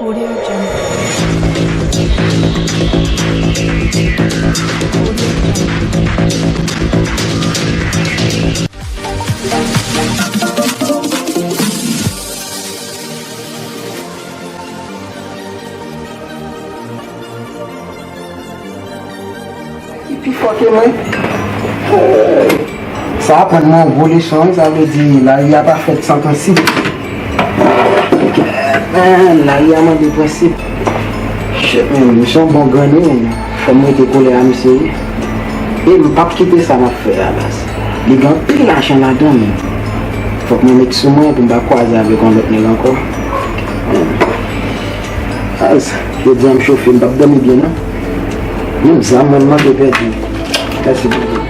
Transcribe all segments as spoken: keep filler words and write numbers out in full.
Audio Jungle. Audio Jungle. Ki pi fò ke mwen. Sa aprann mwen yon gwo leson, wi, sa vle di lari a pa fèt san prensip. Men, lari a mande prensip. Shit, men, misye yon bon grenn, wi, men fò m rete kole a misye, wi. E m p ap kite sa m ap fè a, baz. Li gen anpil lajan ladan, men fòk mwen met sou mwen pou m pa kwaze avèk yon lòt nèg ankò. Baz, jodi a m chofe, m p ap dòmi byen, non. Menm zam mwen, m manke pèdi. Mèsi bokou.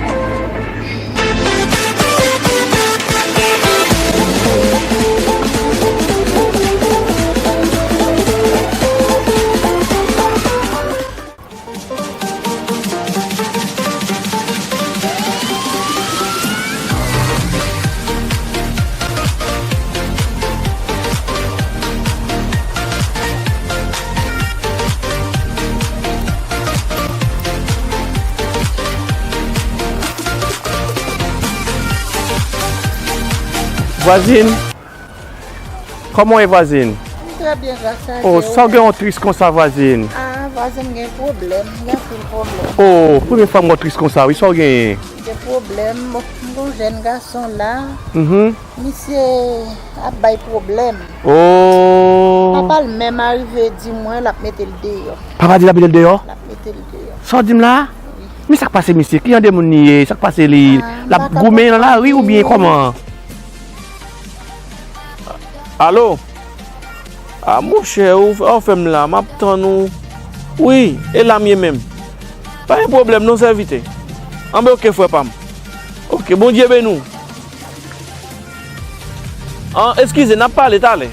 Vwazin, kòman w ye, vwazin? M trè byen, gras a Dye. Oh, sa w gen w tris konsa, vwazin? Ah, vwazin, m gen pwoblèm, m gen anpil pwoblèm. Oh, premye fwa m wè w tris konsa, wi, sa w genyen? M gen pwoblèm, bon, m gen yon jèn gason la. Mhm. Misye ap bay pwoblèm. Oh. Papa l menm arive di mwen l ap mete l deyò. Papa di l ap mete l deyò? L ap mete l deyò. Sa w di m la? Wi. Men sa k pase misye? Ki jan de moun li ye? Sa k pase li? Ah, l ap goumen nan lari oubyen kòman? Alo? Ah, monchè, ou, ou fè m la, m ap tann ou. Wi, e la m ye menm. Pa gen pwoblèm non, sèvitè. Anben, oke, frè pa m. Oke, Bondye beni w. An, eskize, n ap pale talè.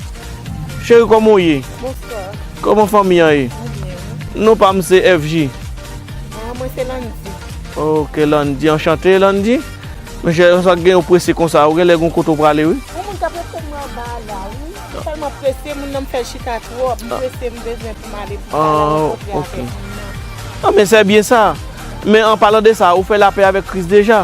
Cheri, kòman w ye? Bonswa. Kòman fanmi an ye? Nou byen, wi. Non pa m se F J. Ah, mwen se Landy. Oke, Landy. Anchante, Landy. Monchè, sa k gen w prese konsa? Ou genlè gen yon kote w prale, wi. Yon moun k ap rete m anba a la, wi. M tèlman prese, moun nan m fè l chita twòp. M prese, m bezwen pou m ale pou m al rankontre avèk moun nan. Ah, men se byen sa. Men an palan de sa, ou fè lapè avèk Kris deja?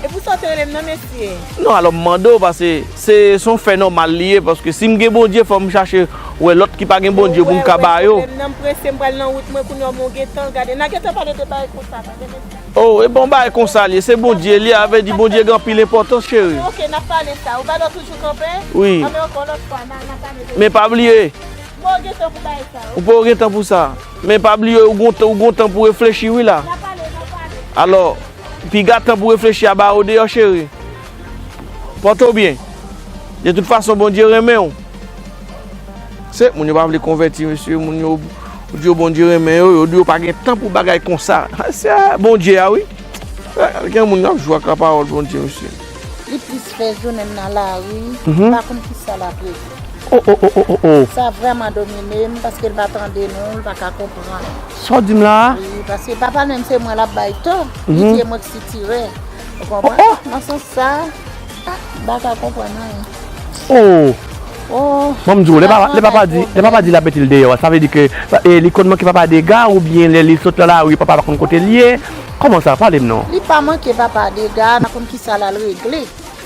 E pou sa w te rele m nan, mesye? Non, alò m mande w, paske se, se yon fè nòmal li ye, paske si m gen Bondye, fò m chache wè lòt ki pa gen Bondye pou m ka ba yo. Ou wè, ou wè pwoblèm nan, m prese, m pral nan wout mwen, kounye a w gen tan, gade, n a gentan pale de bagay konsa, tande, mesye. Oh, e bon bagay konsa li ye, se Bondye li ye, a vle di Bondye gen anpil enpòtans, cheri. Ok, n ap pale sa, ou pa dwe toujou kanpe? Wi. Anben, ok, yon lòt fwa, n a, n a pale de. Men pa bliye. Ou pa gen tan pou bagay sa, ok? Ou pa gen tan pou sa. Men pa bliye, ou gon, ou gon tan pou reflechi, wi, la. N a pale, n a pale. Alò, piga tan pou reflechi a ba yo deyò, cheri. Pòte w byen. De tout fason, Bondye renmen w. Se moun yo pa vle konvèti, mesye, moun yo, ou di yo Bondye renmen yo, yo di yo pa gen tan pou bagay konsa. Se Bondye a, wi. Gen moun ap jwe ak lapawòl Bondye, mesye. Li plis fè jounen l nan lari, mhm, pa konn kisa l ap regle. Oh, oh, oh, oh, oh, oh. Sa vrèman domine m, paske l pa tande nou, l pa ka konprann. Sa w di m la a? Wi, paske papa l menm se mwen l ap bay to, li, mhm, di e mwen k sitirè. Ou konprann? Oh, oh. Nan sans sa, ah, m pa ka konprann anyen. Oh! Oh, ban m di w, lè papa, lè papa di, lè papa di l ap mete l deyò a, sa vle di ke, e, li konn manke papa dega oubyen lè li sot nan lari, papa pa konn kote l ye? Kòman sa? Pale m non. Li pa manke papa dega, pa konn kisa l al regle.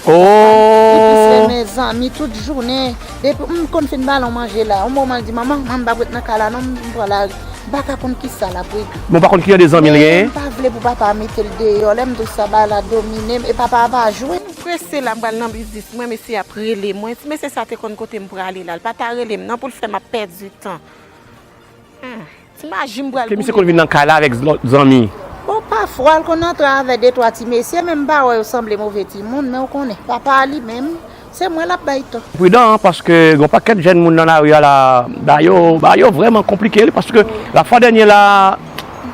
Oh! Li plis renmen zanmi tout jounen. Depi m konn fin ba l yon manje la, yon moman l di, "Manman, manman, m p ap ret nan kay la non, m pran lari." M pa ka konn kisa l ap regle. Bon, pa konn ki jan de zanmi l genyen? M pa vle pou papa mete l deyò. Lè m di w sa, bagay la domine m. E papa a pa jwe. M prese la, m pral nan biznis mwen, mesye ap rele mwen. Si mesye sa te konn kote m prale la, l pa ta rele m non pou l fè m ap pèdi tan. Hmm. Ti maji m pral goumen. Ke misye konn vin nan kay la avèk lòt zanmi? Bon, pafwa, l konn antre avèk de twa ti mesye, men m pa wè yo sanble move timoun, men ou konnen, papa a li menm, se mwen l ap bay to. Pridan, paske gen yon pakèt jèn moun nan lari a la, ba yo, ba yo vrèman konplike, wi, paske lafwa dènye la,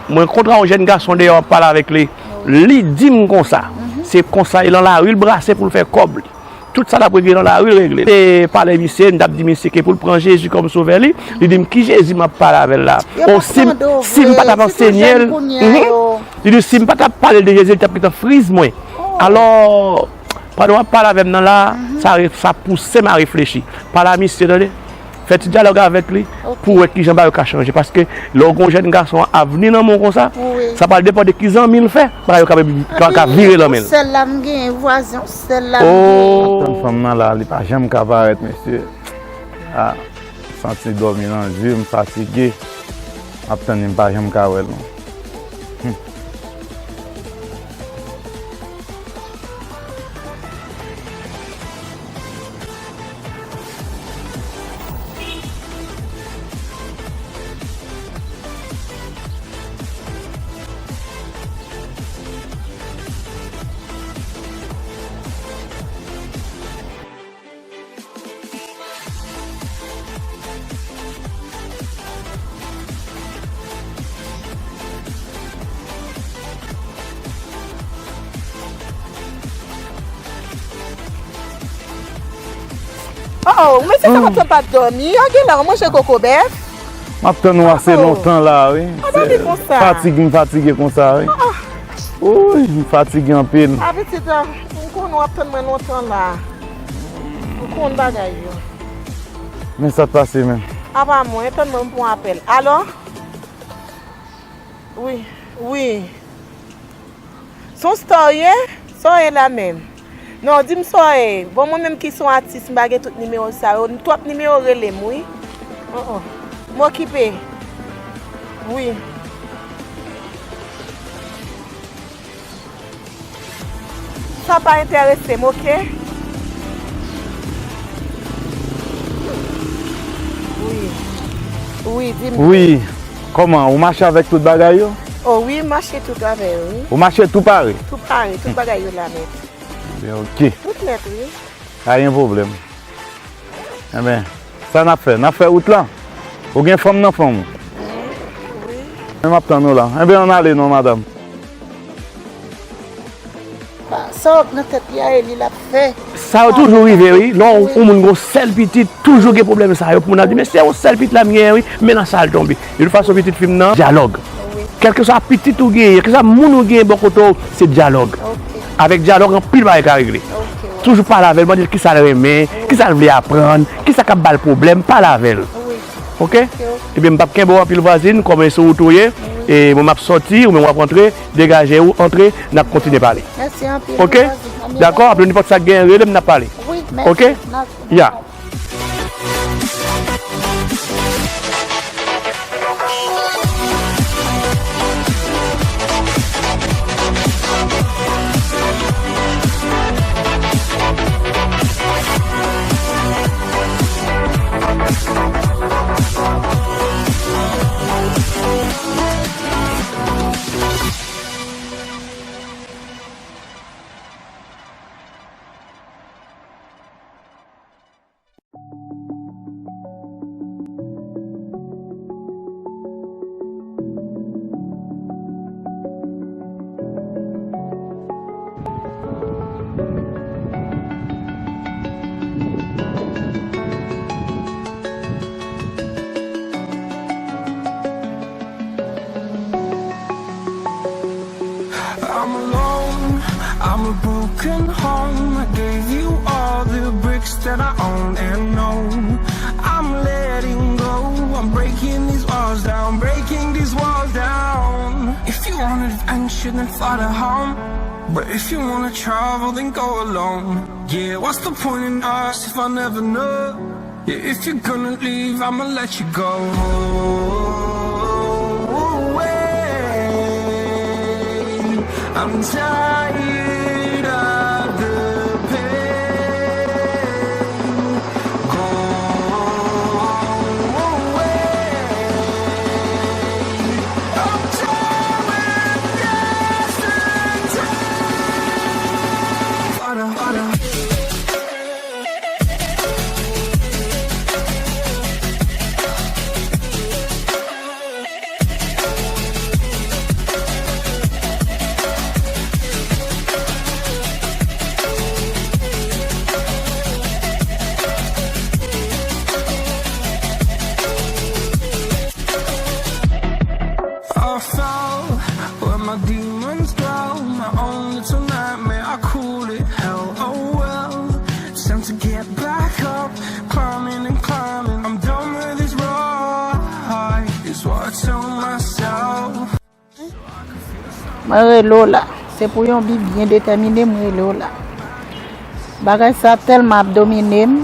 mwen kontre yon jèn gason deyò, m ap pale avèk li. Li di m konsa, se konsa, e nan lari l brase pou l fè kòb li. Tout sa l ap regle nan lari, l regle. E pale misye, m t ap di misye ke pou l pran Jezi kòm sovè li, li di m, "Ki Jezi m ap pale avè l la?" O, si m, si m pa t ap ansenye l, mhm. Li di, "Si m pa t ap pale l de Jezi, li t ap gentan friz mwen." Alò, pandan w ap pale avè m nan la, sa re-, sa pouse m a reflechi. Pale a misye, tande. Fè ti dyalòg avèk li pou wè kijan bagay yo ka chanje. Paske lè w gen yon jèn gason avni nan men w konsa, sa pral depann de ki zanmi l fè, bagay yo ka, ka, ka vire nan men l. Sèl la m gen, vwazen, sèl la m gen. M ap tann fanm nan la, li pa janm ka parèt, mesye. A, m santi dòmi nan zye, m fatige. M ap tann li, m pa janm ka wè l non. Hmm. Oh, oh, mesye sa kontan pa dòmi. Yo gen lè w manje koko bèf. M ap tann ou ase lontan la, wi. Fatig, m fatige konsa, wi. Woy, m fatige anpil. Apitit, m konnen w ap tann mwen lontan la. M konn bagay yo. Men sa k pase menm. Apa mwen, tann mwen, m pran apèl. Alo? Wi, wi. Se yon star w ye? Sa w ye la menm? Non, di m sa w ye. Bon, mwen menm ki se yon atis, m pa gen tout nimewo sa yo. Twòp nimewo rele m, wi. Oh, oh. M okipe. Wi. Sa pa enterese m, oke? Wi. Wi, di m. Wi. Kòman? Ou mache avèk tout bagay yo? O wi, m mache tout avè yo, wi. Ou mache tou pare? Tou pare, tout bagay yo la nèt. Ebyen, oke. Tout nèt, wi. Pa gen pwoblèm. Enben, sa n ap fè? N ap fè wout lan? Ou gen fanm nan fanm ou? Wi. Men m ap tann ou la. Enben, ann ale non, madanm. Sa w ap nan tèt li a, e li l ap fè. Sa yo toujou rive, wi. Lè yon moun gen yon sèl pitit, toujou gen pwoblèm sa yo. Pou moun ap di, "Men se yon sèl pitit la m genyen, wi. Men nan sa l tonbe." De tout fason, pitit fi m nan, dyalòg. Kèlkeswa pitit ou genyen, kèlkeswa moun ou genyen bò kote w, se dyalòg. Avèk dyalòg, anpil bagay ka regle. Toujou pale avè l, mande l kisa l renmen, kisa l vle aprann, kisa k ap ba l pwoblèm, pale avè l. Oke? Ebyen, m p ap kenbe w anpil vwazin, kòm e sou wout ou ye, e mwen m ap sòti, ou menm w ap antre, degaje w, antre, n ap kontinye pale. Mèsi anpil, vwazin. Oke? Dakò, apre nenpòt sa k genyen, rele m, n ap pale. Wi, mèsi. Oke? Ya. I'm alone, I'm a broken home. I gave you all the bricks that I own and know. I'm letting go, I'm breaking these walls down, breaking these walls down. If you want adventure, then follow home. But if you wanna travel, then go alone. Yeah, what's the point in us if I never know? Yeah, if you're gonna leave, I'ma let you go. I'm tired of the pain. Go away. I'm tired of yesterday. Mwen rele w la. Se pou yon bi byen detèmine m rele w la. Bagay sa tèlman ap domine m,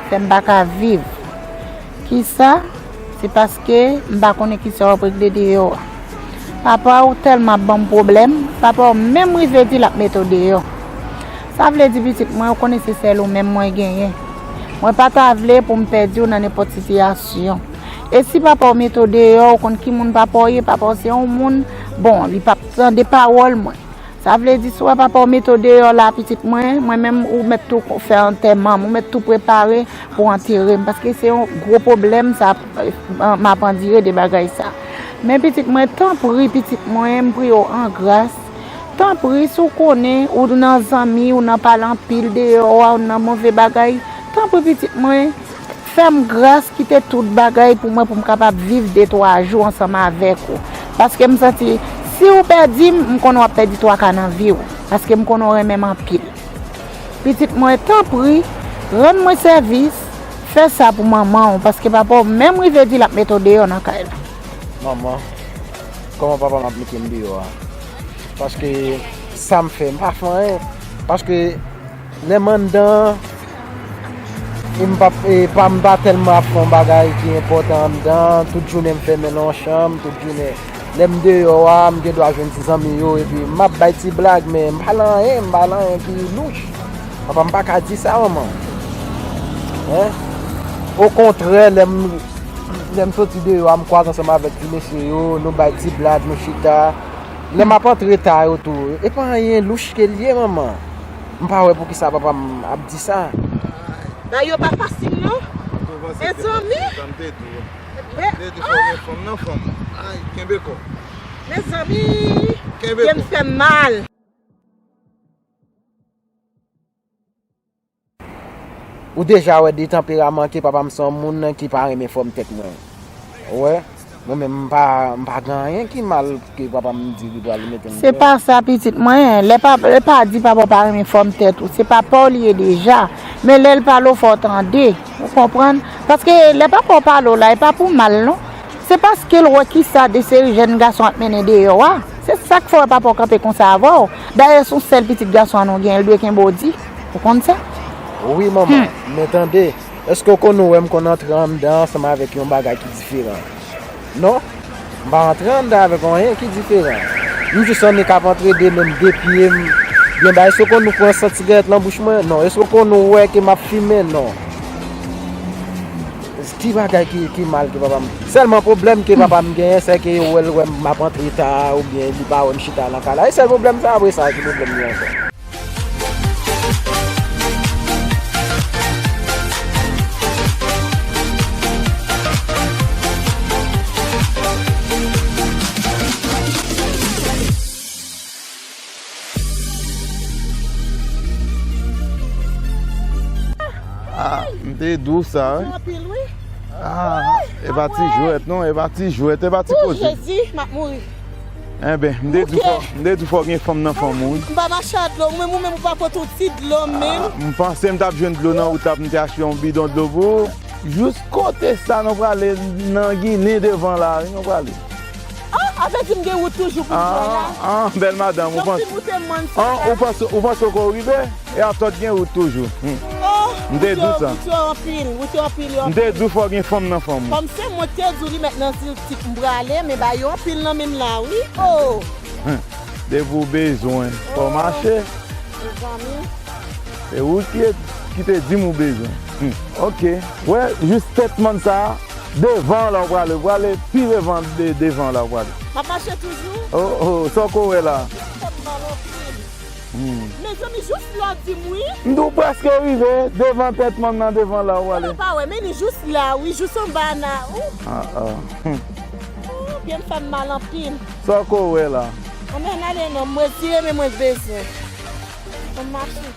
fè m pa ka viv. Kisa? Se paske m pa konnen kisa w ap regle deyò a. Papa w tèlman ap ban m pwoblèm, papa w menm rive di l ap mete w deyò. Sa vle di pitit mwen, ou konnen se sèl ou menm mwen genyen. Mwen pa ta vle pou m pèdi w nan nenpòt sitiyasyon. E si papa w mete w deyò, ou konn ki moun papa w ye, papa w se yon moun, bon, li p ap tande pawòl mwen. Sa vle di, si w wè papa w mete w deyò la, pitit mwen, mwen menm, ou mèt tou fè antèman m, ou mèt tou prepare pou antere m, paske se yon gwo pwoblèm sa, m ap andire de bagay sa. Men pitit mwen, tanpri, pitit mwen, m priye w an gras, tanpri, si w konnen, ou nan zanmi, ou nan pale anpil deyò a, ou nan move bagay, tanpri, pitit mwen, fè m gras, kite tout bagay pou mwen, pou m kapab viv de twa jou ansanm avèk ou. Paske m santi, si ou pèdi m, m konnen w ap pèdi twa ka nan vi w. Paske m konnen w renmen m anpil. Pitit mwen, tanpri, rann mwen sèvis, fè sa pou manman w, paske papa w menm rive di l ap mete w deyò nan kay la. Manman, kòman papa m ap mete m deyò a? Paske sa m fè, m pa fè anyen. Paske lè m anndan, e m p ap, e pa, m pa tèlman ap fè yon bagay ki enpòtan anndan. Tout jounen m fèmen nan yon chanm, tout jounen. Lè m deyò a, m gen dwa jwenn ti zanmi yo, epi m ap bay ti blag, men m pa nan anyen, m pa nan anyen ki louch. Papa, m pa ka di sa, manman. Hein? Okontrè, lè m, lè m soti deyò a, m kwaze ansanm avèk ti mesye yo, nou bay ti blag, nou chita. Lè m ap antre ta yo tou, e pa anyen louch ke l ye, manman. M pa wè poukisa papa m ap di sa. Bagay yo pa fasil non. Mezanmi. Mezanmi. Kè m fè m mal. Ou deja wè de tanperaman ke papa m se yon moun ki pa renmen fòm tèt mwen. Ou wè? Mwen menm m pa, m pa gen anyen ki mal ke papa m di li pral mete m deyò. Se pa sa pitit mwen, lè pa, lè pa di papa w pa renmen fòm tèt ou, se papa w li ye deja. Men lè l pale w fò w tande, ou konprann? Paske lè papa w pale w la, e pa pou mal non. Se paske l wè kisa de seri jèn gason ap mennen deyò a. Se sa k fè w papa w kanpe konsa avè w. Dayè se yon sèl pitit gason an nou gen, l dwe kenbe w di. Ou konn sa? Wi manman, men tande, èske w konn ou wè m konn antre anndan ansanm avèk yon bagay ki diferan? Non, m pa antre anndan avèk anyen ki diferan. M jis annik ap antre de men m, de pye m. Byen ba, èske w konn ou pran sant sigarèt nan bouch mwen? Non, èske w konn ou wè ke m ap fimen? Non. Ki bagay ki, ki mal ke papa m? Sèlman pwoblèm ke papa m genyen, se ke yo wè l wè m ap antre ta, oubyen li pa wè m chita nan kay la. E sèl pwoblèm sa, apre sa, ki pwoblèm li ankò? Ah, m te di w sa, wi. Anpil, wi. Ah, e pa ti jwèt, non, e pa ti jwèt, e pa ti koze. Oh, Jezi, m ap mouri. Enben, m te di w fò, m te di w fò gen fanm nan fanm ou, wi. M pa mache a dlo, ou menm, ou menm, ou pa pote yon ti dlo, menm. Ah, m panse m t ap jwenn dlo nan wout la pou m te achte yon bidon dlo pou ou. Jis kote sa nou prale nan Ginen devan la, wi, nou prale. Ah, avèdi m gen wout toujou pou m pran la. Ah, ah, bèl madanm, ou panse, ah, ou panse, ou panse w ko rive? E atò t gen wout toujou. Hmm. Oh, m te di w sa. Wout yo anpil, wout yo anpil, yo anpil. M te di w fò gen fanm nan fanm ou. Kòm se mwen k te di w li mèt nan Ziltik m prale, men ba yo anpil nan men m la, wi. Oh! Hmm. Depi w bezwen, fò w mache. Mezanmi. E ou ki, ki te di m ou bezwen. Hmm. Ok. Wè, jis tèt mòn sa a, devan la w prale, w prale pi devan, de, devan la w prale. M ap mache toujou. Oh, oh, sa w ko wè la? Tèt mal anpil. Hmm. Mezanmi, jis la w di m wi. M di w prèske rive, devan tèt mòn nan, devan la w prale. Ou pa wè, men li jis la, wi, jis anba na, ou. Ah, ah. Hmm. Oh, pye m fè m mal anpil. Sa w ko wè la? Ann, ann ale non, m retire, men mwen bezwen. Ann mache.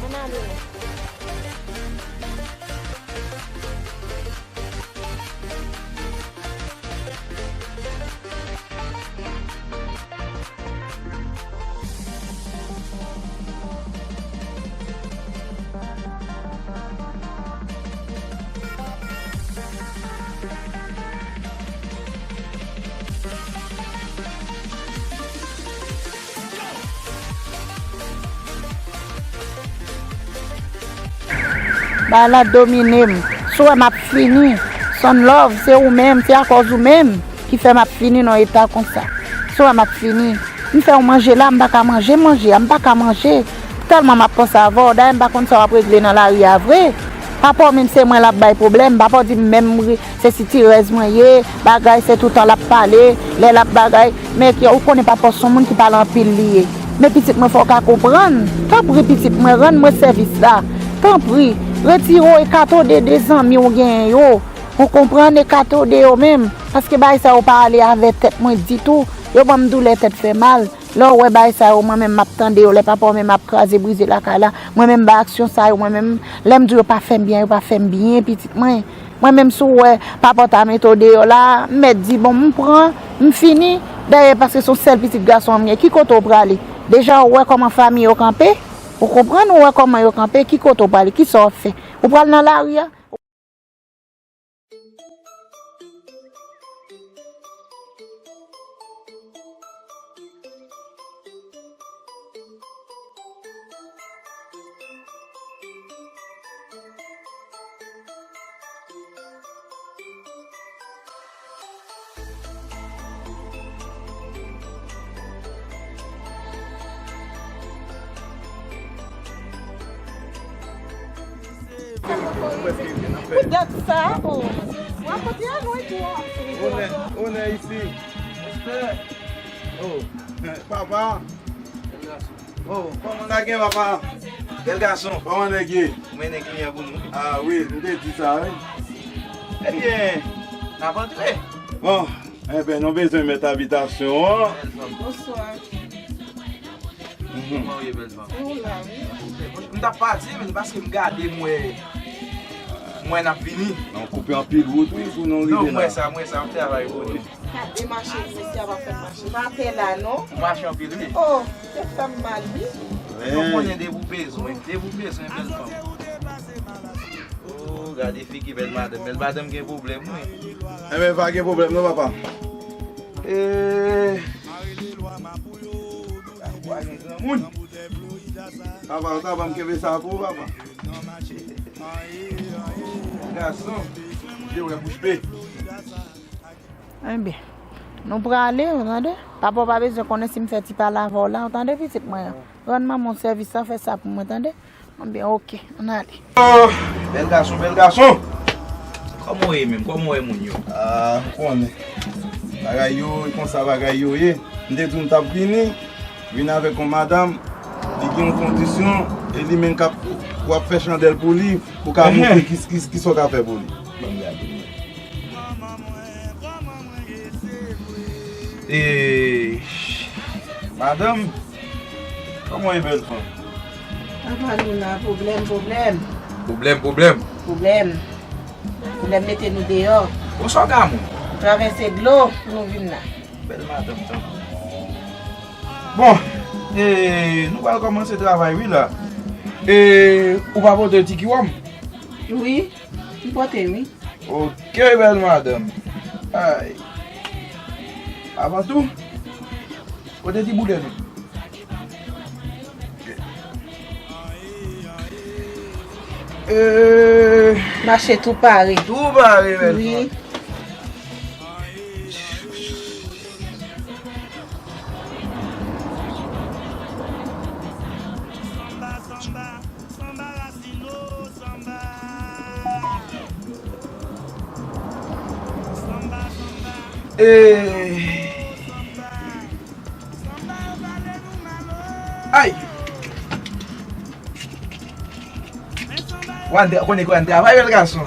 Ann ale non. Ala domine m. Si w wè m ap fini. Son Love, se ou menm, se akòz ou menm ki fè m ap fini nan eta konsa. Si w wè m ap fini. M fè w manje la, m pa ka manje manje a, m pa ka manje. Tèlman m ap panse avè w, dayè m pa konn sa w ap regle nan lari a vre. Papa w menm se mwen l ap bay pwoblèm, papa w di m menm m ri- se sitirèz mwen ye, bagay se toutan l ap pale, lè l ap bagay, men ki- ou konnen papa w se yon moun ki pale anpil li ye. Men pitit mwen fò w ka konprann, tanpri pitit mwen rann mwen sèvis la, tanpri, retire w ekate w de de zanmi w genyen yo, ou konprann, ekate w de yo menm, paske bagay sa yo pa ale avè tèt mwen ditou, yo ban m doulè tèt fè mal, lè w wè bagay sa yo mwen menm m ap tande yo, lè papa w menm ap kraze brize lakay la, mwen menm ba aksyon sa yo, mwen menm lè m di yo pa fè m byen, yo pa fè m byen pitit mwen. Mwen menm si w wè papa w ta mete w deyò la, m mèt di bon m pran, m fini. Dayè paske se yon sèl pitit gason an m gen, ki kote w prale? Deja w wè kòman fanmi yo kanpe, ou konprann, ou wè kòman yo kanpe, ki kote w prale, kisa w ap fè? Ou pral nan lari a? Pou dat sa, o. Mwen kote a lwen tou. Onè, onè isi. Respè. O, papa. O, kòman nèg ye, papa? Bèl gason. Kòman nèg ye? Ou mennen kliyan pou nou. A wi, m te di sa, wi. Ebyen, n ap antre. Bon, enben, nou bezwen mèt abitasyon an. Bèl fanm. Bonswa. Mhm. Kòman w ye, bèl fanm? Ou la, wi. M t ap pati, men paske m gade, m wè, m wè n ap vini. Nou koupe anpil wout, wi, pou nou rive la. Non, m wè sa, m wè sa, m travay pou nou. Gade mache, mesye a pa fè mache. Pa pè la, non. Ou mache anpil, wi. Oh, se fè m mal, wi. Ou konnen depi w bezwen, depi w bezwen, bèl fanm. Oh, gade figi bèl madanm. Bèl madanm gen pwoblèm, wi. Enben, pa gen pwoblèm, non, papa. Eh. Papa, gen granmoun. Papa, ou ta ban m kenbe sa pou ou, papa. Gason, de wè bouch pe. Enben, nou prale, ou tande? Papa w pa bezwen konnen si m fè ti pale avè w la, ou tande, pitit mwen an? Rann manman w sèvis la, fè sa pou mwen, tande? Enben, oke, ann ale. Oh, bèl gason, bèl gason! Kòman w ye menm? Kòman w wè moun yo? Ah, m konnen. Bagay yo, e konsa bagay yo ye. M te di w m t ap vini, vin avèk yon madanm, li gen yon kondisyon, e li menm k ap, w ap fè chandèl pou li, pou ka montre ki, ki, ki sa w ka fè pou li. Ban m gade. E, madanm, kòman w ye, bèl fanm? Apa nou la, pwoblèm, pwoblèm. Pwoblèm, pwoblèm. Pwoblèm. Pwoblèm mete nou deyò. Bon, sa w ka moun? Travèse dlo pou nou vin la. Bèl madanm, tanpri. Bon, e, nou pral kòmanse travay, wi, la. E, ou pa pote ti kiwòm? Wi, m pote, wi. Oke, bèl madanm. Ay. Avan tou, kote ti boudè nou? Eh. Mache tou pare. Tou pare, bèl fanm. Wi. Eh. Ay! W al tra-, konnen, konnen travay, bèl gason.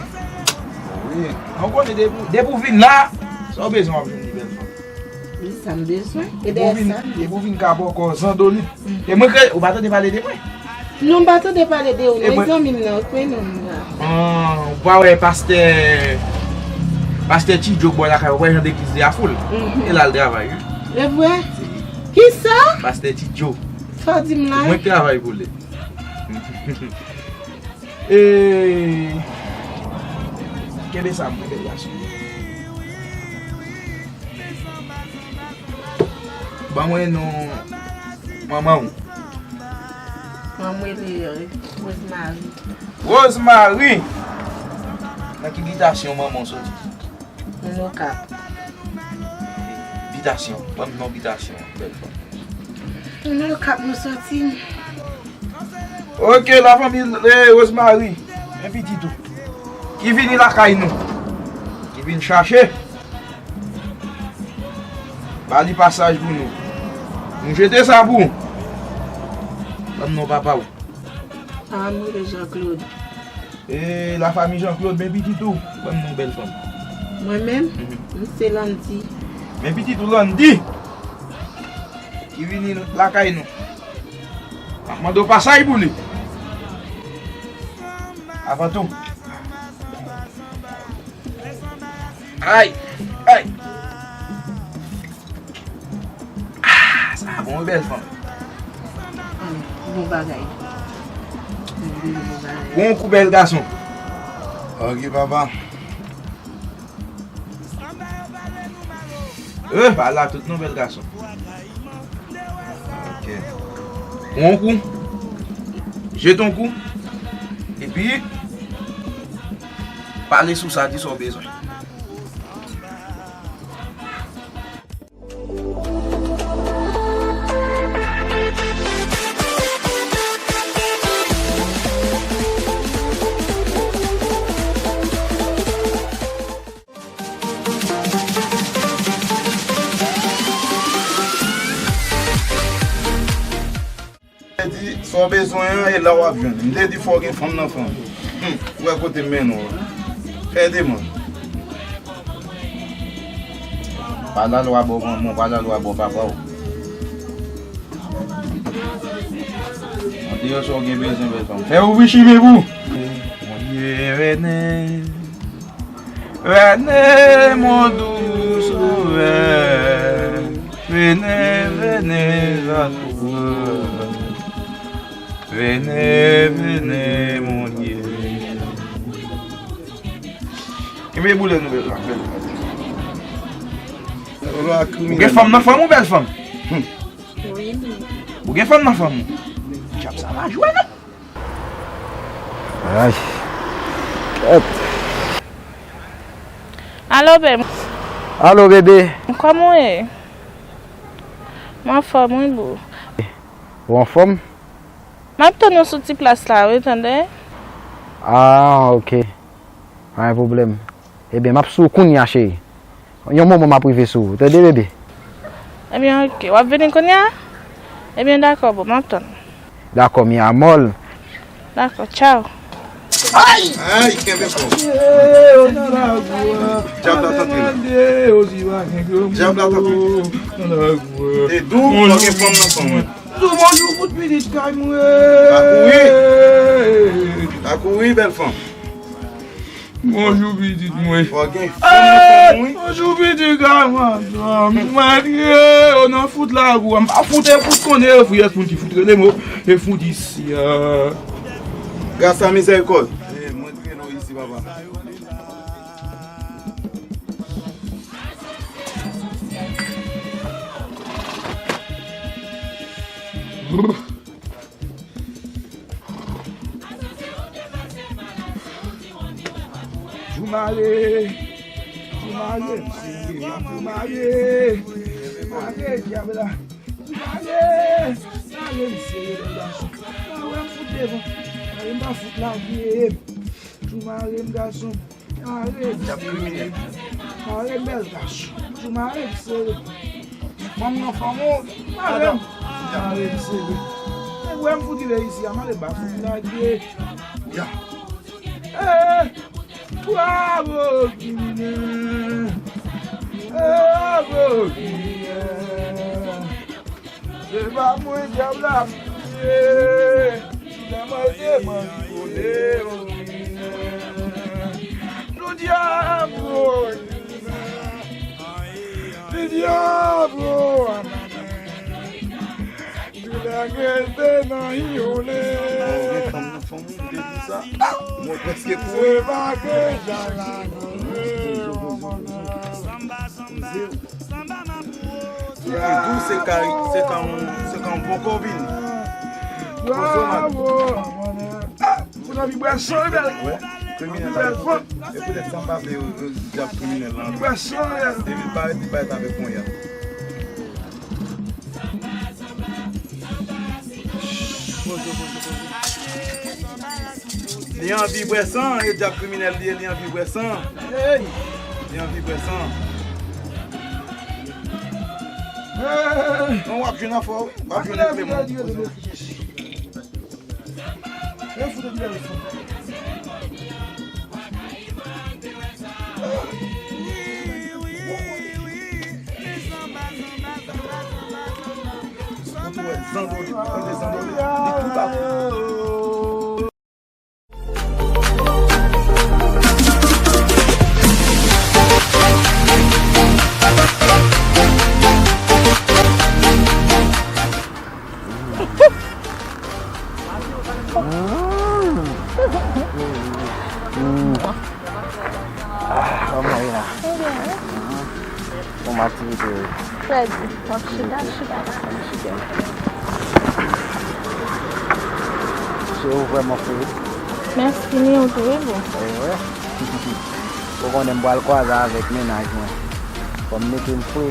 Wi. Ou konnen depi, depi w vin la, sa w bezwen w ap jwenn li, bèl fanm. Wi, sa m bezwen. E dèyè sa. Depi w vin ka bòkò zandolit. E mwen kreye, ou pa tande pale de mwen? Non, m pa tande pale de ou, non, e zanmi m nan, ou konnen m la. Ah, ou pa wè pastè, pastè Ti Djo bò lakay, ou wè jan legliz li a foul. Mhm. E la l travay, wi. E vre? Kisa? Pastè Ti Djo. Sa w di m la? Mwen k travay pou li. E, kenbe sa mwen, bèl gason. Ban mwen non manman w. Manman w rele, Rosemary. Rosemary! Nan ki bitasyon manman w soti? Nan Okap. Bitasyon. Ban m non bitasyon, bèl fanm. Nan Okap nou soti. Ok, lafanmi, eh, Rosemary. Men pitit ou. Ki vini lakay nou. Ki vin chache. Ba li pasaj pou nou. Nou jete sa pou ou. Ban m non papa w. Ah, m rele Jean Claude. E lafanmi Jean Claude, men pitit ou. Ban m non bèl fanm. Mwen menm, mhm, m se Landy. Men pitit ou Landy. Ki vini lakay nou. M ap mande w pasaj pou li. Avan tou. Ay! Ay! Ah, sa bon, bèl fanm. Bon bagay. Bon bagay. Bon kou, bèl gason. Ok, papa. Eh, pa la tout non, bèl gason. Ok. Pran yon kou. Jete yon kou. Epi, pale sou sa, di sa w bezwen. Te di, sa w bezwen an, e la w ap jwenn. M te di fò w gen fanm nan fanm. Hmm, ou wè kote m mennen w la. Fè demann. Pa lalwa bò manman w, pa lalwa bò papa w. An deyò sa w gen bezwen, bèl fanm. Fè ouvri chimen pou. Mon Dieu, venez. Venez, mon doux sauveur, venez, venez à toi. Venez, venez, mon Dieu. Kenbe boulè nou, bèl fanm, bèl fanm. Ou gen fanm nan fanm ou, bèl fanm? Hmm. Wi. Ou gen fanm nan fanm ou? Dyab sa va jwe, non? Ay. Kèt. Alo, bebe. Alo, bebe. Kòman w ye? Mwen anfòm, wi, boo. Ou anfòm? M ap tann ou sou ti plas la, wi, tande? Ah, ok. Pa gen pwoblèm. Ebyen, m ap sou ou kounye a, cheri. Yon moman m ap rive sou ou, tande, bebe? Ebyen, ok. W ap vini kounye a? Ebyen, dakò, boo, m ap tann. Dakò, mi amor. Dakò, tchaw. Ay! Ay, kenbe fò. Dyab la tante la. Dyab la tante. E dou, fò gen fanm nan fanm mwen. Dou, bonjou, fout pitit kay mwen. Pa kouri. Pa kouri, bèl fanm. Bonjou, pitit mwen. Fò gen fanm nan fanm ou, wi. Bonjou, pitit gason. Mwen, o nan fout lakou a. M pa fout e fout konnen e fout, yès moun ki fout rele m o e fout isi a. Gras a mizèrikòd. E, mwen trennen w isi, papa. Brr. Joumare, Joumare, m sere, Joumare, mare dyab la, Joumare, mare m sere, bèl gason. Mare m fout devan, mare m pa fout lage, Joumare m gason, mare m sere, mare m bèl gason, Joumare m sere. Fanm nan fanm ou, madanm. Mare m sere. E wè m fout rive isi a, mare m pa fout lage. Ya. Eh, bravo, kriminèl. Bravo, kriminèl. Se pa mwen dyab la ap touye. Sou la manje, manje vole, o kriminèl. Nou dyab, o kriminèl. Li dyab, o kriminèl. Mwen prèske kouri. Epi tou, se ka, se ka yon, se ka yon bon kòb vini. Poze w, madanm. Anvi bwè san, wi, bèl. Wè, kriminèl la. Bèl vant. E poutèt sa m pa vle yo, yo di ap kriminèl lan. Anvi bwè san, wi, bèl. Depi l parèt, li parèt avèk ponya. Li anvi bwè san, e dyab kriminèl li ye, li anvi bwè san. Li anvi bwè san. Non, w ap jwenn afè w, wi. W ap jwenn ekleman. Ou tou wè zandole, tande zandole, li tou la. Mm. Mm. Ah, kòman w ye la? Mwen byen, wi. Kòman aktivite yo ye? Trè byen. W ap chita, chita la. Cheve w vrèman fre. Mèsi, ni ou tou, wi, boo. Ewe. Ou konnen m pral kwaze avèk mennaj mwen. Fò m mete m fre.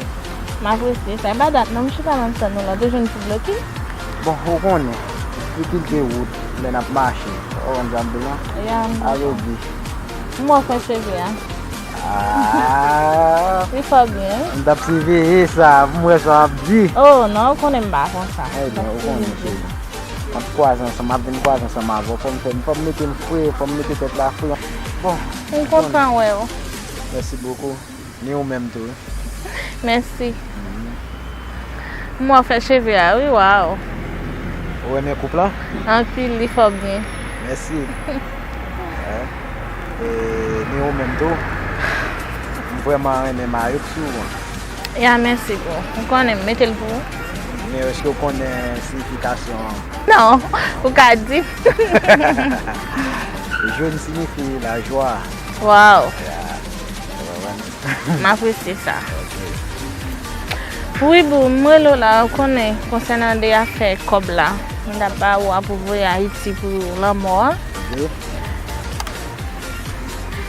M apresye sa. E pa dat non, m chita nan tann ou la, te jwenn ti bloki? Bon, ou konnen, difikilte wout, lè n ap mache, ou konprann sa m di w lan? Ya, m konprann. Alo, bi. M wè w fè cheve a. Ah! Li fè w byen, wi. M t ap siveye sa, pou m wè sa w ap di. Oh, non, ou konnen m pa konsa. Ebyen, ou konnen, cheri. M ap kwaze ansanm, m ap vin kwaze ansanm avè w. Fò m fè, fò m mete m fre, fò m mete tèt la fre. Bon. M kontan wè w. Merci beaucoup. Ni ou menm tou, wi. Mèsi. M wè w fè cheve a, wi, waw. Ou renmen koup lan? Anpil, li fè w byen. Mèsi. Eh, e ni ou menm tou? M vrèman renmen mayo k sou ou an. Ya, mèsi, boo. Ou konnen m mete l pou ou. Men èske w konnen siyifikasyon an? Non, ou ka di m. Jaune siyifi lajwa. Waw. Ya. M apresye sa. Ok. Wi, boo, m rele w la, ou konnen, konsènan de afè kòb la. M t ap ba ou a pou voye Ayiti pou lanmò a. Ok.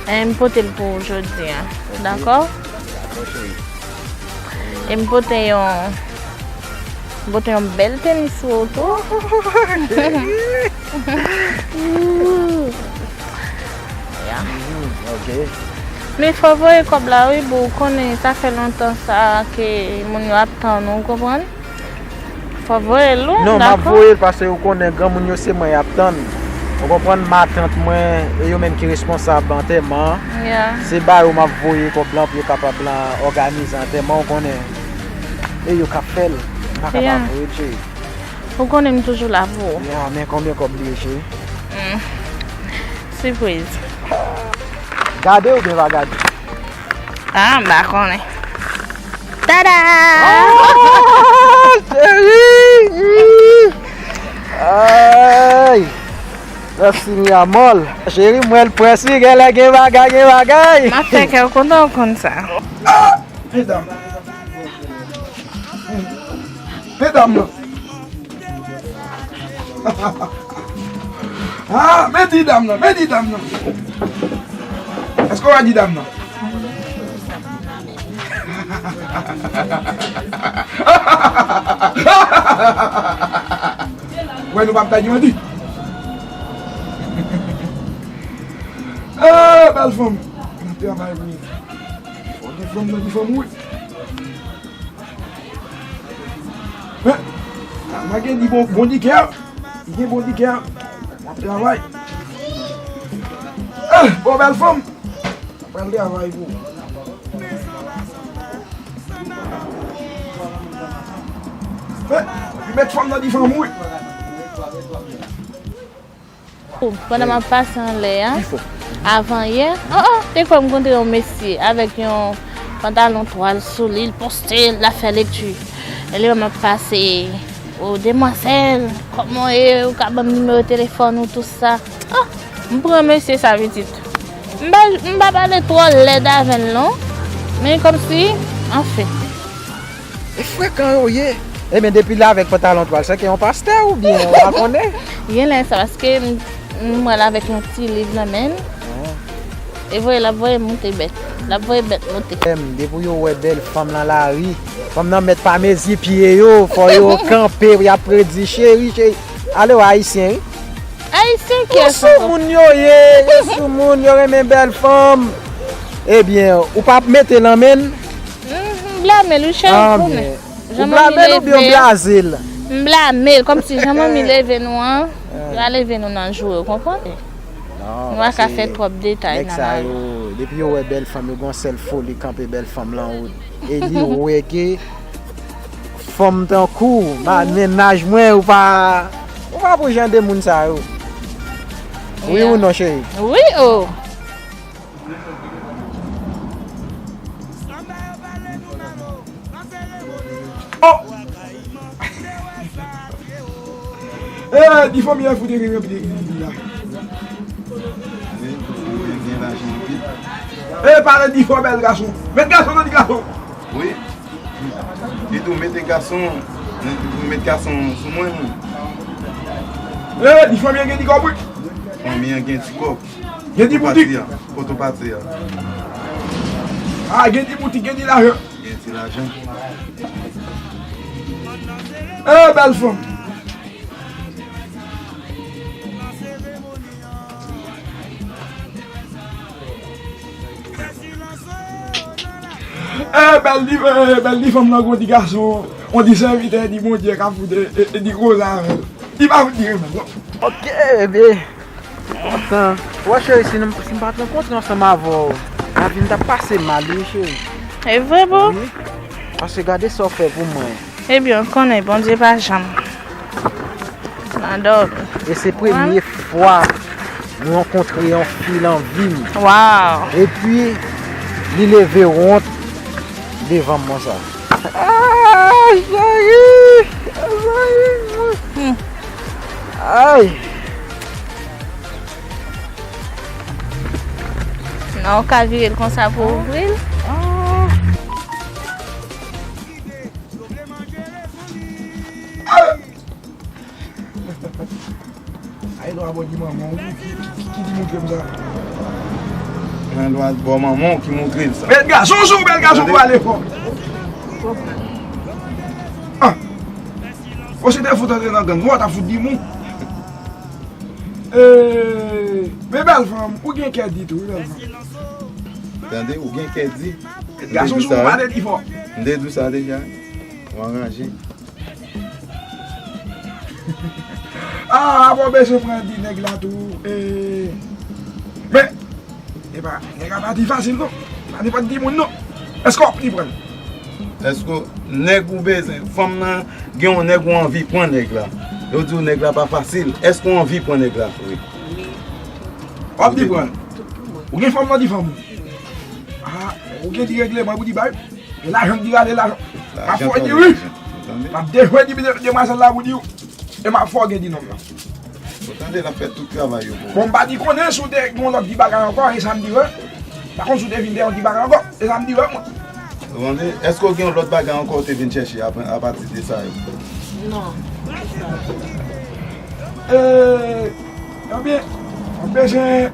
E m pote l pou ou jodi a. Ok. Dakò? Dakò, cheri. E m pote yon M pote yon bèl tenis sou ou tou. Ya. Mhm, ok. Men fò voye kòb la, wi, boo, ou konnen sa fè lontan sa ke moun yo ap tann ou, ou konprann? Fò voye l, wi, dakò? Non, m ap voye l paske ou konnen granmoun yo se mwen y ap tann. Ou konprann, matant mwen, e yo menm ki responsab antèman an. Ya. Se ba yo m ap voye kòb lan pou yo kapab lan òganize antèman, ou konnen. E yo k ap fè l. M pa kapab voye l, cheri. Ou konnen m toujou la pou ou. Ya, men konbyen kòb li ye, cheri? Hmm. Sipriz. Gade oubyen pa gade? Ah, m pa konnen. Tada! Oh, cheri! Ay! Mèsi, mi amor. Cheri, m wè l près, wi, genlè gen bagay, gen bagay. M ap fè kè w kontan, ou konn sa. Ah! Medam. Men dam nan. Ah, men di dam nan, men di dam nan. Èske w a di dam nan? Wè, nou p ap bay di mwen di. Ah, bèl fanm. N ap travay pou ou. Fò gen fanm nan ki fanm ou ye. Men, mwen gen di bon, bon di kè. Li gen bon di kè. M ap travay. Ah, bon, bèl fanm. Mwen pral travay pou ou. Men, li met fanm nan di fanm ou ye. Pandan m ap pase anlè a, avan yè, oh, oh, te kwè m kontre yon mesye avèk yon pantalon twal sou li, l poste, l ap fè lekti. E lè m ap pase, oh, demwazèl, kòman w ye, ou ka ban m nimewo telefòn ou, tou sa. Oh, m pran mesye sa pitit. M pa, m pa pale twò lèd avè l non, men kòmsi, anfen. E frekan yo ye. Ebyen, depi l avèk pantalon twal, se ke yon pastè oubyen, ou pa konnen? Genlè sa, paske m, M wè l avèk yon ti liv nan men l. E voye l ap voye moute bèt. L ap voye bèt moute. Em, depi yo wè bèl fanm nan lari, fanm nan mèt pa mezi pye yo, fò yo kanpe, y ap redi, cheri, cheri. Ale w Ayisyen, wi. Ayisyen ki yo sou moun yo ye, yo sou moun, yo renmen bèl fanm. Ebyen, ou p ap mete l nan men l? M blame l, wi, cheri, ou konnen. Ou blame l oubyen w blaze l? M blame l, kòmsi jan manmi leve nou an, yo a leve nou nan joure, ou konprann? Nou pa ka fè twòp detay nan lavi. Depi yo wè bèl fanm, yo gen yon sèl foli kanpe bèl fanm lan ou. E li wè ke fanm tankou w, mennaj mwen, ou pa, ou pa pou jan de moun sa yo. Wi ou non, cheri? Wi o. Oh! Eh, di fanmi an fout rele ranpli de kredi la. Eh, pale di fò bèl gason. Met gason nan di gason. Wi. Li tou mete gason, li tou met gason sou mwen. Eh, di fanmi an gen di kòb wi. Fanmi an gen ti kòb. Gen ti boutik. Kote w pati a? Ah, gen ti boutik, gen ti lajan. Gen ti lajan. Eh, bèl fanm. Eh, bèl di, eh, bèl di fanm nan gon ti gason, on ti sèvitè di Bondye k ap fout, eh, eh, di koze avè l. Li pa fout di renmen l non. Ok, ebyen. Kontan. Wè cheri, si nou, si m pa t rankontre ansanm avè w, lavi m t ap pase mal, wi, cheri. E vre, boo? Wi. Paske gade sa w fè pou mwen. Ebyen, w konnen, Bondye pa janm nan dòmi. E se premye fwa m rankontre yon fi nan vi m. Waw! Epi, li leve wont devan m konsa. Ah, cheri! Cheri! Hmm. Ay! Non, ou ka vire l konsa pou ouvri l. Ah! Ay, lwa bò di manman w, ki, ki, ki, ki di moutre m sa? Nan lwa bò manman w ki moutre l sa. Bèl gason sou, bèl gason pou ale fò. Ah. Ou se te fout antre nan gang, ou t ap fout di moun. Eh, men bèl fanm, ou gen kè di tou, wi, bèl fanm. Tande, ou gen kè di. Gason sou ou pa te di fò. M te di w sa deja. Ou anranje. Ah, pa w bezwen pran di nèg la tou. Eh. Men, epa, nèg la pa di fasil non. Pa nenpòt di moun non. Èske w ap li pran l? Èske nèg ou bezwen, fanm nan gen yon nèg ou anvi pran nèg la. Yo di w nèg la pa fasil. Èske w anvi pran nèg la? Wi. Wi. W ap li pran l? Tout pou mwen. Ou gen fanm nan di fanm ou? Ah, ou gen di regleman pou di bay? E lajan ki rale lajan. M ap fè w di wi. M ap dejwe di demwazèl la pou di w. E m ap fè w gen di nonm nan. Ou tande l ap fè tout travay yo pou ou. Bon, m pa di konnen si w te gen yon lòt ti bagay ankò, e sa m di w. Pa konn si w te vin de yon ti bagay ankò, e sa m di w mwen. Ou tande, èske w gen yon lòt bagay ankò w te vin chèche apre, apati de sa yo? Non. E, ebyen, m bezwen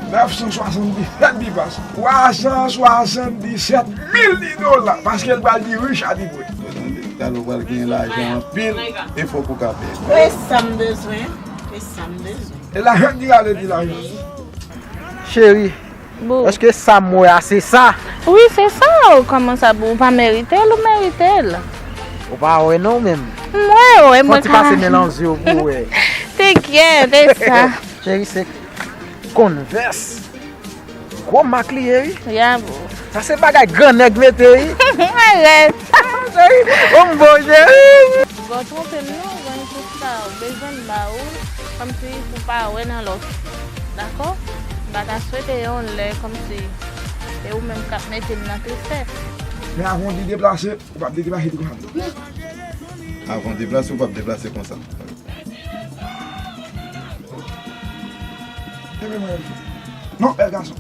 nèf san swasanndisèt bipas. Twa san swasanndisèt mil di dola. Paske l pral di rich a di vre. Talè w pral gen lajan anpil e fòk ou ka peye. E sa m bezwen. E sa m bezwen. E lajan ki rale di lajan. Cheri, èske sa m wè a se sa? Wi, se sa. Kòman sa, ou pa merite l, ou merite l. Ou pa wè non menm. M wè, wè, mwen ka. Fò ti pase men nan zye w pou wè. Te kyèt, e sa. Cheri, se Converse. Gwo mak li ye, wi. Ya, boo. Sa se bagay gran nèg mete, wi. Arèt. Cheri, ou m bo, cheri. Bon, twonpe m non, jwenn tout sa ou bezwen m ba ou, kòmsi pou pa wè nan lòt fi. Dakò? M pa ta swete yon lè kòmsi se ou menm k ap mete m nan tristès. Men avan w di deplase, ou p ap deplase tou konsa. Avan w deplase, ou p ap deplase konsa. Kenbe mwen. Non, bèl gason.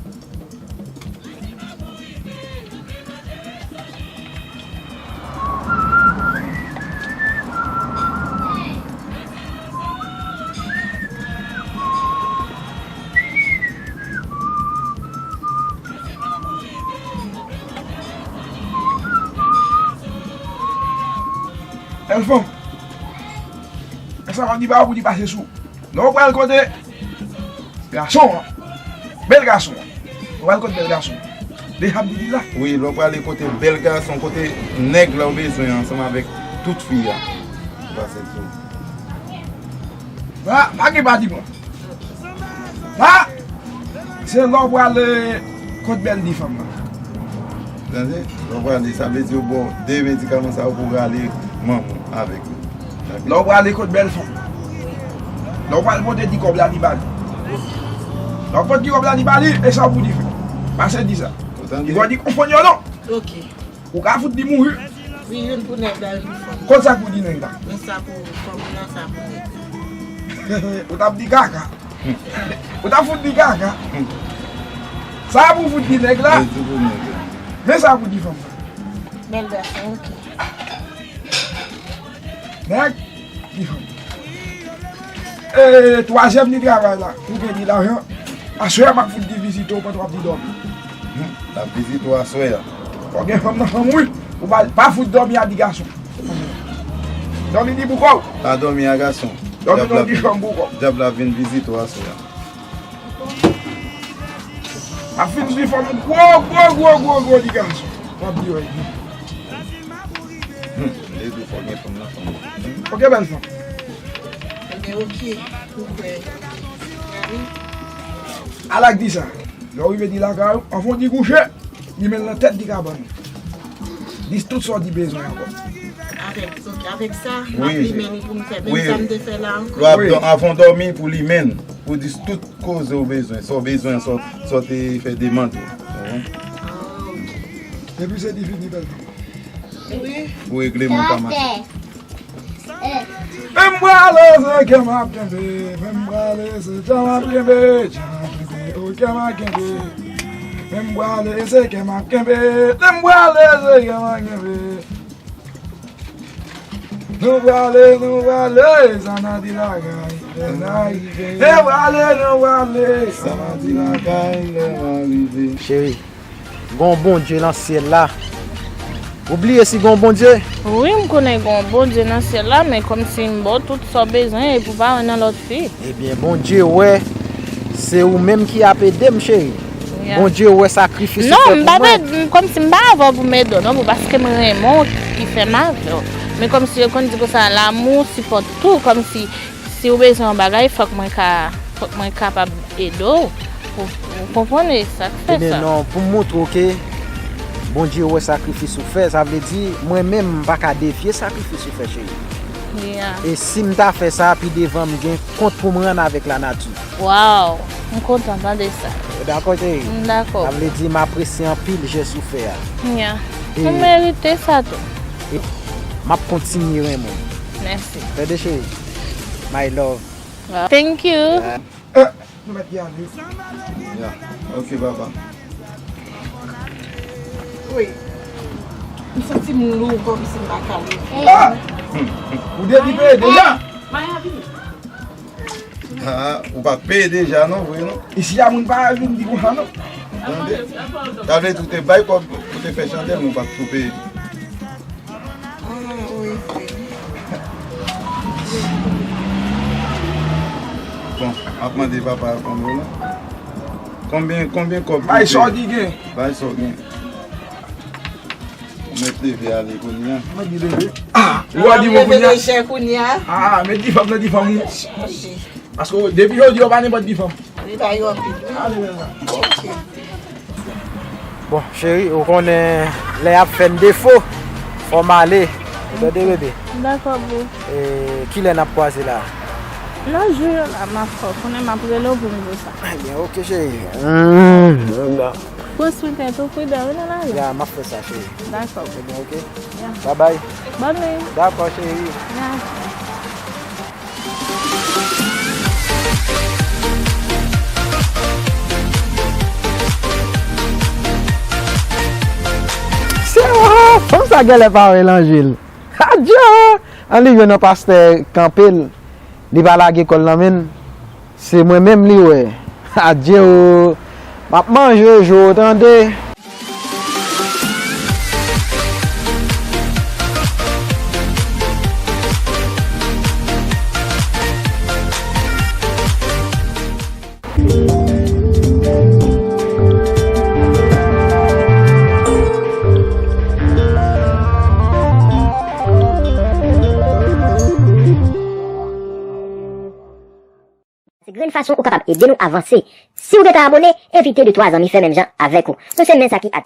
Bèl fanm. Èske sa w ap di pa w pou li pase sou. Lè w pral kote gason an, bèl gason an. Ou pral kote bèl gason an. Deja m di li la. Wi, lè w prale kote bèl gason, kote nèg la w bezwen ansanm avèk tout fi a. Ou pase sou. Pa, pa gen patiman. Pa, se lè w prale kot bèl di fanm nan. Tande? Lè w prale, sa vle di yo ba w de medikaman sa yo pou rale manman avèk li. Lè w prale kot bèl fanm. Lè w pral pote di kòb la li ba li. Lè w pote di kòb la li ba li, e sa w pou di fè. Pase di sa. Ou tande? Li va di konprann yo non. Ok. Ou ka fout di mouri. Wi, youn pou nèg la, youn pou fanm. Kot sa k pou di nèg la? Men sa pou fanm nan, sa pou nèg la. Ou t ap di kaka. Ou t ap fout di kaka. Sa pou fout di nèg la. Men sa pou di fanm nan. Bèl gason, ok. Nèg, li fanm. E twazyèm ni travay la, ou gen ni lajan. Aswè a m ap fout di vizite w pandan w ap di dòmi. Hmm, l ap vizite w aswè a. Fò gen fanm nan fanm wi. Ou pa, pa fout dòmi a di gason. Dòmi ni pou kò w. Pa dòmi a gason. Dòmi nan di fanm pou kò w. Dyab la vin vizite w aswè a. Ap fin sou fanm gwo, gwo, gwo, gwo, gwo di gason. W ap di wè. Hmm, e di fò gen fanm nan fanm. Ok, bèl fanm. Ebyen, ok. Ou kwè. Ala k di sa. Lè w rive di lakay ou, anvan w di kouche, li men l nan tèt di kabann ou. Di tout sa w di bezwen ankò. Avèk, ok, avèk sa, m ap limen li pou m fè menm sa m te fè la ankò. Wi. Anvan w dòmi pou limen. Pou di tout koze w bezwen, sa w bezwen, sa w, sa w te fè demann ou. Konprann? Ah, ok. Depi se divini bèl fanm. Wi. Pou regle mwen pa mache. Menm prale se kè m ap kenbe, menm prale se kè m ap kenbe, kè m ap kenbe, o kè m ap kenbe. Menm prale se kè m ap kenbe, menm prale se kè m ap kenbe. Nou prale, nou prale, sa n a di lakay, lè n a rive. Nou prale, nou prale, sa n a di lakay, lè n a rive. Cheri, gon Bondye nan syèl la. Ou bliye si gon Bondye? Wi, m konnen gon Bondye nan syèl la, men kòmsi m ba w tout sa w bezwen epi w pa wè nan lòt fi. Ebyen, Bondye wè se ou menm ki ap ede m, cheri. Yeah. Bondye wè sakrifis ou fè pou mwen. Non, m pa t ede, kòmsi m pa avè w pou m ede w, non, pou paske m renmen w ki fè m avè w. Men kòmsi yo konn di konsa, lanmou sipòt tou, kòmsi si w bezwen yon bagay, fòk mwen ka, fòk mwen kapab ede w. Ou, ou konprann, e sa k fè sa. Ebyen, non, pou m montre w ke Bondye wè sakrifis ou fè, sa vle di, mwen menm, m pa ka devye sakrifis ou fè, cheri. Yeah. E si m ta fè sa, pi devan, m gen kont pou m rann avèk lanati. Waw, m kontan tande sa. Ou dakò, cheri? M dakò. Sa vle di, m apresye anpil jès ou fè a. Yeah. E ou merite sa tou. E m ap kontinye renmen w. Mèsi. Tande, cheri? My love. Wow. Thank you. Yeah. Eh, nou mèt gen ale. Ya, ok, papa. Wi. M santi m lou kòmsi m pa ka leve. Ah! Ou depi peye deja? Maya vini. Ah, ou pa t peye deja non, vre non? Isi a moun pa vin di konsa non. Tande? Sa vle di ou te bay kòb pou te fè chandèl, men ou pa t tou peye. Ah, wi, wi. Bon, m ap mande papa a konbyen la. Konbyen, konbyen kòb? Bay sa w di gen. Bay sa w gen. Ou mèt leve ale kounye a. Mwen di leve. Ah, ou a di mwen kounye a? Leve lejè kounye a. Ah, men di fanm nan di fanm ou. Chanje. Paske depi jodi yo pa nenpòt di fanm. Li ba yo anpil, wi. Ale, men la. Ok. Bon, cheri, ou konnen lè y ap fè n defo, fò m ale. Ou tande, bebe? Dakò, boo. E, kilè n ap kwaze la? Nan jou yo la, m ap fè w konnen, m ap rele w pou m di w sa. Ebyen, ok, cheri. Mm, mm, mm. Pran swen tèt ou, pridan, wi, nan lari a. Ya, m ap fè sa, cheri. Dakò. Ebyen, ok. Ya. Babay. Bòn nwi. Dakò, cheri. Ya. Se, oh, fanm sa genlè pa wè lanjil. Adje! An li jwenn yon pastè kanpe l. Li pa lage kò l nan men l. Se mwen menm li wè. Adje o. M ap manje jou, tande. Jwenn fason ou kapab ede nou avanse. Si w gentan abone, envite de twa zanmi fè menm jan avèk ou. Nou se men sa ki at